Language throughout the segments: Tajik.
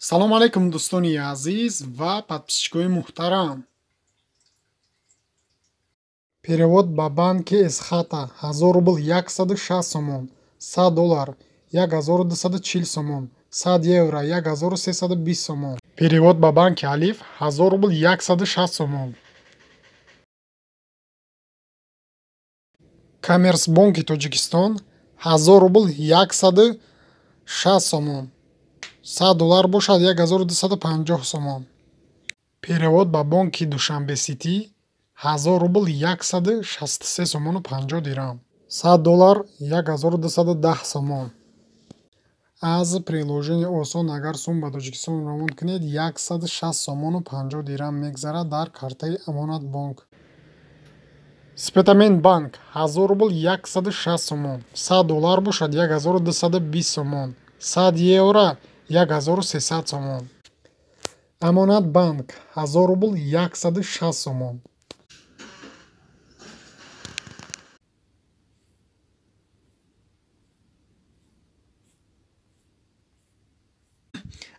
Салом алейкум, дӯстони азиз ва подписчикои муҳтарам. Перевод ба банки Эсхата: 1000 рубл 160 сомон, 100 доллар 1240 сомон, 100 евро 1320 сомон. Перевод ба банки Алиф: 1000 рубл 160 сомон. Коммерсбонки Тоҷикистон: 1000 рубл 160 сомон, 100 доллар бошад 1250 сомон. Перевод ба бонки Душанбе-Ситӣ: 1000 рубл 163 сомону 50 дирам, 100 доллар 1210 сомон. Аз приложение Осон агар сум ба Тоҷикистон равон кунед, 160 сомону 50 дирам мегзарад дар картаи Амонатбонк. Спитамен банк: 1000 рубл 160 сомон, 100 доллар бошад 1220 сомон, 100 евро 1300 сомон. Амонатбанк: 1000 рубл 160 сомон.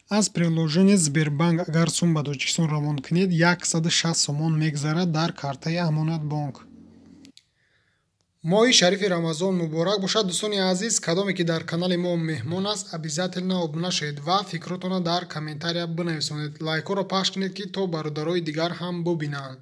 Аз приложение Сбербанк агар сум ба Тоҷикистон равон кунед, 160 сомон мегзарад дар картаи Амонатбонк. Моҳи шарифи Рамазон муборак бошад, дӯстони азиз. Кадоме ки дар канали мо меҳмон аст, обязательно обуна шавед ва фикротонро дар комментария бинависонед. Лайкҳоро пахш кунед, ки то бародарои дигар ҳам бубинанд.